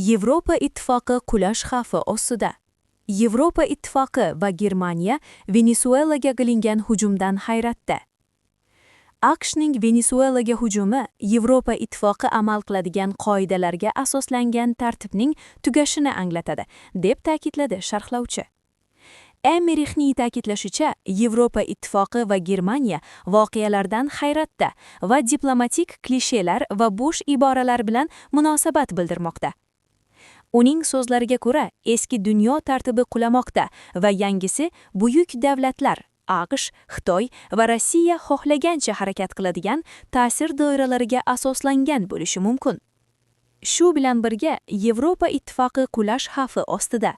Yevropa Ittifoqi qulash xavfi ostida. Yevropa Ittifoqi va Germaniya Venesuelaga qilingan hujumdan hayratda. AQShning Venesuelaga hujumi Yevropa Ittifoqi amal qiladigan qoidalarga asoslangan tartibning tugashini anglatadi, deb ta'kidladi sharhlovchi. Emmerixning ta'kidlashicha, Yevropa Ittifoqi va Germaniya voqealardan hayratda va diplomatik klishelar va bo'sh iboralar bilan munosabat bildirmoqda. Uning so'zlariga ko'ra, eski dunyo tartibi qulamoqda va yangisi buyuk davlatlar AQSh, Xitoy va Rossiya xohlagancha harakat qiladigan ta'sir doiralariga asoslangan bo'lishi mumkin. Shu bilan birga Yevropa Ittifoqi qulash xavfi ostida.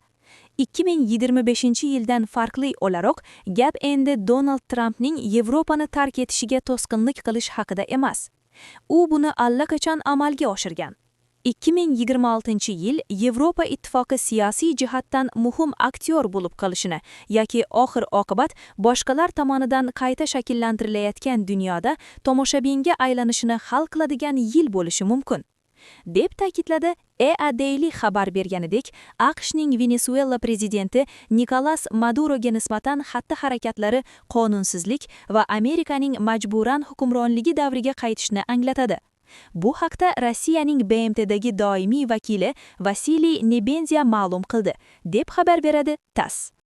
2025-yildan farqli o'laroq, gap endi Donald Trampning Yevropani tark etishiga to'sqinlik qilish haqida emas. U buni allaqachon amalga oshirgan. 2026-yil Yevropa Ittifoqi siyosiy jihatdan muhim aktyor bo'lib qolishini yoki oxir-oqibat boshqalar tomonidan qayta shakllantirilayotgan dunyoda tomoshabinga aylanishini hal qiladigan yil bo'lishi mumkin, deb ta'kidladi. EA Daily xabar berganidek, AQShning Venesuela prezidenti Nikolas Maduroga nisbatan xatti-harakatlari qonunsizlik va Amerikaning majburan hukmronligi davriga qaytishni anglatadi. Bu haqda Rossiyaning BMTdagi doimiy vakili Vasiliy Nebenzia ma'lum qildi, deb xabar beradi TASS.